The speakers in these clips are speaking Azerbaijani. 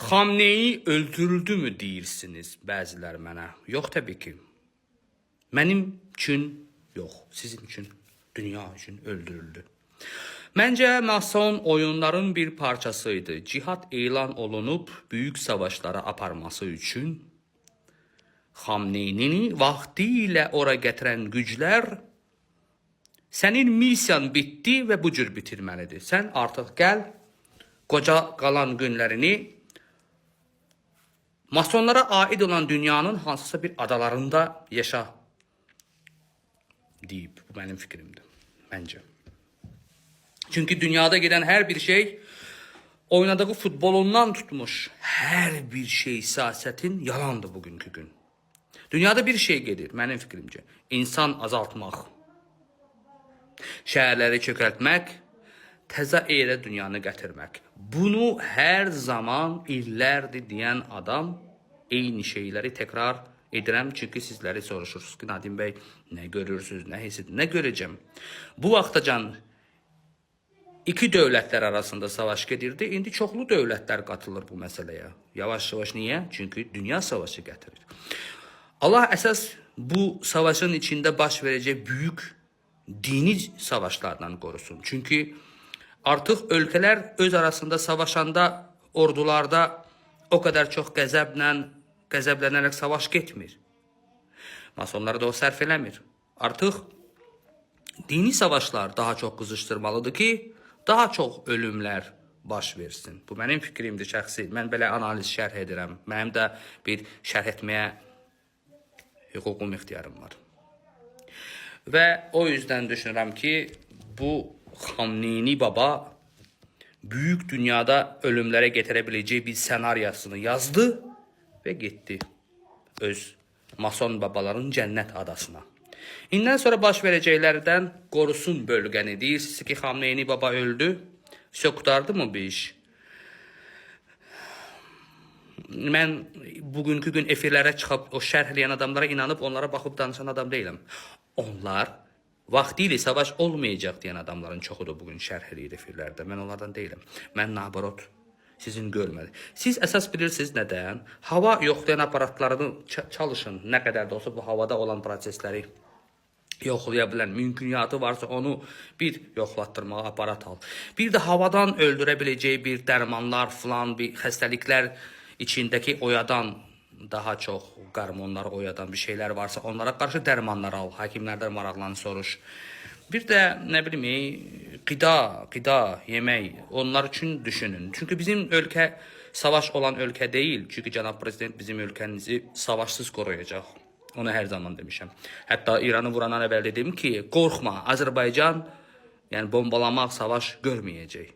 Xamneyi öldürüldü mü deyirsiniz bəziləri mənə? Yox təbii ki. Mənim üçün yox, sizin üçün, dünya üçün öldürüldü. Məncə mason oyunların bir parçasıydı. Cihad elan olunub büyük savaşlara aparması üçün Xamneyini vaxtilə ora gətirən güclər sənin missiyan bitdi və bu cür bitirməlidir. Sən artıq gəl qoca qalan günlərini masonlara aid olan dünyanın hansısa bir adalarında yaşa deyib. Bu mənim fikrimdir. Məncə. Çünki dünyada gedən hər bir şey oynadığı futbolundan tutmuş hər bir şey siyasətin yalandır bugünkü gün. Dünyada bir şey gedir mənim fikrimcə. İnsan azaltmaq, şəhərləri çökəltmək, təzə era dünyanı gətirmək. Bunu hər zaman illərdir deyən adam eyni şeyləri təkrar edirəm. Çünki sizləri soruşursunuz ki, Nadim bəy, nə görürsünüz, nə hiss edir, nə görəcəm? Bu vaxtacan iki dövlətlər arasında savaş gedirdi. İndi çoxlu dövlətlər qatılır bu məsələyə. Yavaş-yavaş niyə? Çünki dünya savaşı gətirir. Allah əsas bu savaşın içində baş verəcək böyük dini savaşlardan qorusun. Çünki artıq ölkələr öz arasında savaşanda ordularda o qədər çox qəzəblə, qəzəblənərək savaş getmir. Masonlar da o sərf eləmir. Artıq dini savaşlar daha çox qızışdırmalıdır ki, daha çox ölümlər baş versin. Bu mənim fikrimdir şəxsi. Mən belə analiz şərh edirəm. Mənim də bir şərh etməyə hüququm, ixtiyarım var. Və o yüzden düşünürəm ki, bu Xamneyni baba büyük dünyada ölümlərə gətirə biləcəyi bir senariyasını yazdı və getdi öz mason babaların cənnət adasına. İndən sonra baş verəcəklərdən qorusun bölgəni. Deyirsiniz ki, Xamneyni baba öldü. Vse qurtardı mı bu iş? Mən bugünkü gün efirlərə çıxıb o şərh eləyən adamlara inanıb onlara baxıb danışan adam deyiləm. Onlar vaxtilə savaş olmayacaq deyən adamların çoxu da bugün şərh eləyir efirlərdə. Mən onlardan deyiləm. Mən naborot sizin görmədi. Siz əsas bilirsiniz nədən? Hava yoxlayan aparatlarını çalışın. Nə qədər də olsa bu havada olan prosesləri yoxlaya bilən mümkünatı varsa onu bir yoxlatdırmağa aparat al. Bir də havadan öldürə biləcəyi bir dərmanlar filan, bir xəstəliklər içindəki oyadan daha çox qarmonları oyadan bir şeylər varsa onlara qarşı dərmanlar al. Həkimlərdən maraqlan soruş. Bir də nə bilim, qida, yemək onlar üçün düşünün. Çünki bizim ölkə savaş olan ölkə deyil. Çünki cənab prezident bizim ölkəmizi savaşsız qoruyacaq. Onu hər zaman demişəm. Hətta İranı vurandan əvvəl dedim ki, qorxma, Azərbaycan yəni bombalamaq, savaş görməyəcək.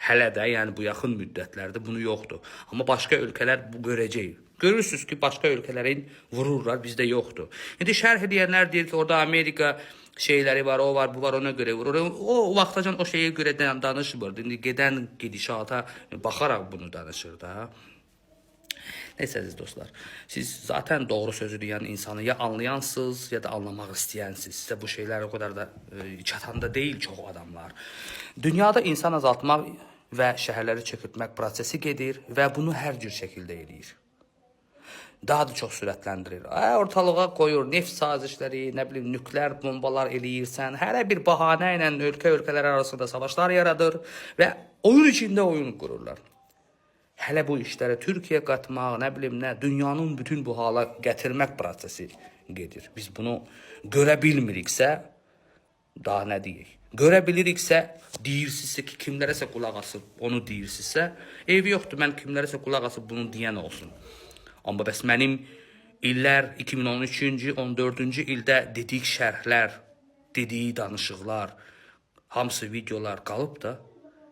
Hələ də yəni bu yaxın müddətlərdə bunu yoxdur. Amma başqa ölkələr bu görəcək. Görürsünüz ki, başqa ölkələrin vururlar, bizdə yoxdur. İndi şərh edənlər deyir ki, orada Amerika şeyləri var, o var, bu var, ona görə vurur. O vaxtacan o şeyə görə danışmır. İndi gedən gedişata baxaraq bunu danışır da. Neyse əziz dostlar, siz zaten doğru sözü deyən insanı ya anlayansınız ya da anlamaq istəyənsiniz. Sizə bu şeylər o qədər də çatanda deyil çox adamlar. Dünyada insan azaltmaq və şəhərləri çökültmək prosesi gedir və bunu hər cür şəkildə eləyir. Daha da çox sürətləndirir. Ortalığa qoyur neft sazişləri, nə bilim nükleer bombalar eləyirsən. Hərə bir bahanə ilə ölkə ölkələr arasında savaşlar yaradır və oyun içində oyun qururlar. Hələ bu işlərə Türkiyə qatmaq, nə bilim nə, dünyanın bütün bu hala gətirmək prosesi gedir. Biz bunu görə bilmiriksə, daha nə deyək? Görə biliriksə, deyirsinizsə ki, kimlərəsə qulaq asıb onu deyirsinizsə, eybi yoxdur, mən kimlərəsə qulaq asıb bunu deyən olsun. Amma bəs mənim illər 2013-cü, 14-cü ildə dedik şərhlər, dediyi danışıqlar, hamısı videolar qalıb da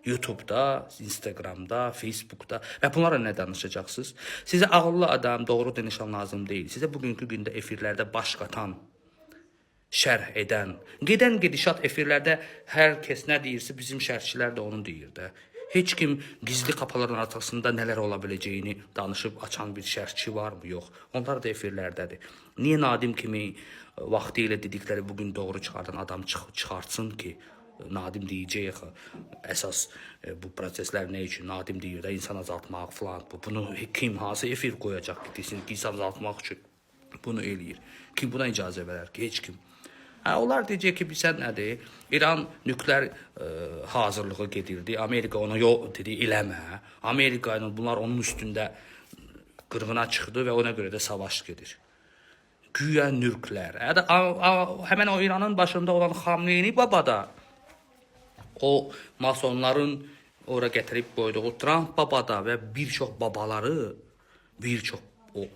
YouTube'da, Instagram'da, Facebook'da və bunlara nə danışacaqsınız? Sizə ağıllı adam, doğru danışan lazım deyil. Sizə bugünkü gündə efirlərdə baş qatan, şərh edən, gedən gedişat efirlərdə hər kəs nə deyirsə bizim şərhçilər də onu deyir də. Heç kim gizli qapıların arxasında nələr ola biləcəyini danışıb açan bir şərhçi varmı? Yox. Onlar da efirlərdədir. Niyə Nadim kimi vaxtilə dedikləri bugün doğru çıxardan adam çıxartsın ki? Nadim deyəcək axı, əsas bu proseslər nə üçün? Nadim deyir də insan azaltmaq falan. Bunu kim hansı efir qoyacaq ki, desin ki, insan azaltmaq üçün bunu eləyir. Kim buna icazə verər ki? Heç kim. Hə, onlar deyəcək ki, bilsən nədir? İran nükleer hazırlığı gedirdi. Amerika ona yox dedi, eləmə. Amerika ilə bunlar onun üstündə qırğına çıxdı və ona görə də savaş gedir. Güya nükleer. Hə, həmən o İranın başında olan Xamneyni baba da o masonların ora gətirib qoyduğu Tramp baba da və bir çox babaları, bir çox o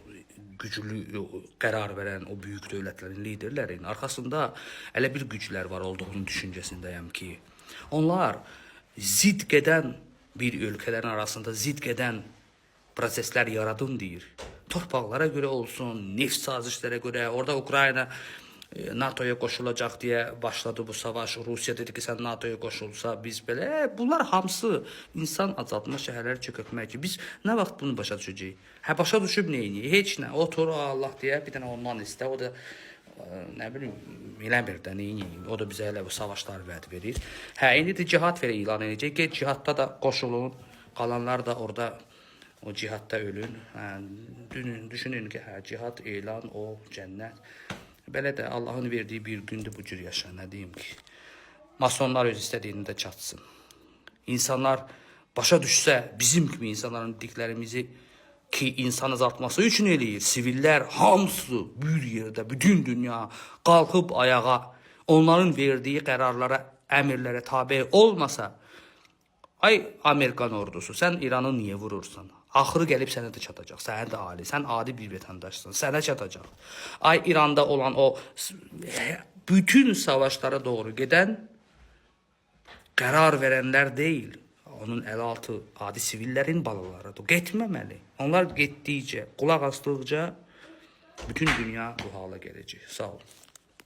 güclü qərar verən o böyük dövlətlərin liderlərinin arxasında elə bir güclər var olduğunu düşüncəsindəyəm ki, onlar zidd gedən bir ölkələrin arasında zidd gedən proseslər yaradın deyir. Torpaqlara görə olsun, neft sazişlərə görə, orada Ukrayna NATO-ya qoşulacaq deyə başladı bu savaş. Rusiya dedi ki, sən NATO-ya qoşulsa biz belə. Bunlar hamısı insan azaltma, şəhərləri çökərtmək ki, biz nə vaxt bunu başa düşəcəyik? Hə, başa düşüb nə eləyir? Heç nə. Otur Allah deyə bir dənə ondan istə. O da nə bilim eləmir də nə eləyir? O da bizə elə bu savaşlar vəd verir. Hə, indi də cihad verə elan edəcək. Get cihadda da qoşulun. Qalanlar da orada o cihadda ölün. Hə, düşünün ki, hə, cihad elan, o cənnət. Belə də Allahın verdiyi bir gündür bu cür yaşa, nə deyim ki. Masonlar öz istədiyini də çatsın. İnsanlar başa düşsə, bizim kimi insanların dediklərimizi ki, insan azaltması üçün eləyir. Sivillər hamısı bir yerdə, bütün dünya qalxıb ayağa, onların verdiyi qərarlara, əmrlərə tabe olmasa, ay Amerikan ordusu, sən İranı niyə vurursan? Axırı gəlib sənə də çatacaq. Sənə də ali, sən adi bir vətəndaşsan, sənə çatacaq. Ay İranda olan o bütün savaşlara doğru gedən qərar verənlər deyil. Onun əlaltı adi sivillərin balalarıdır. Getməməli. Onlar getdikcə, qulaq asdıqca bütün dünya bu hala gələcək. Sağ olun.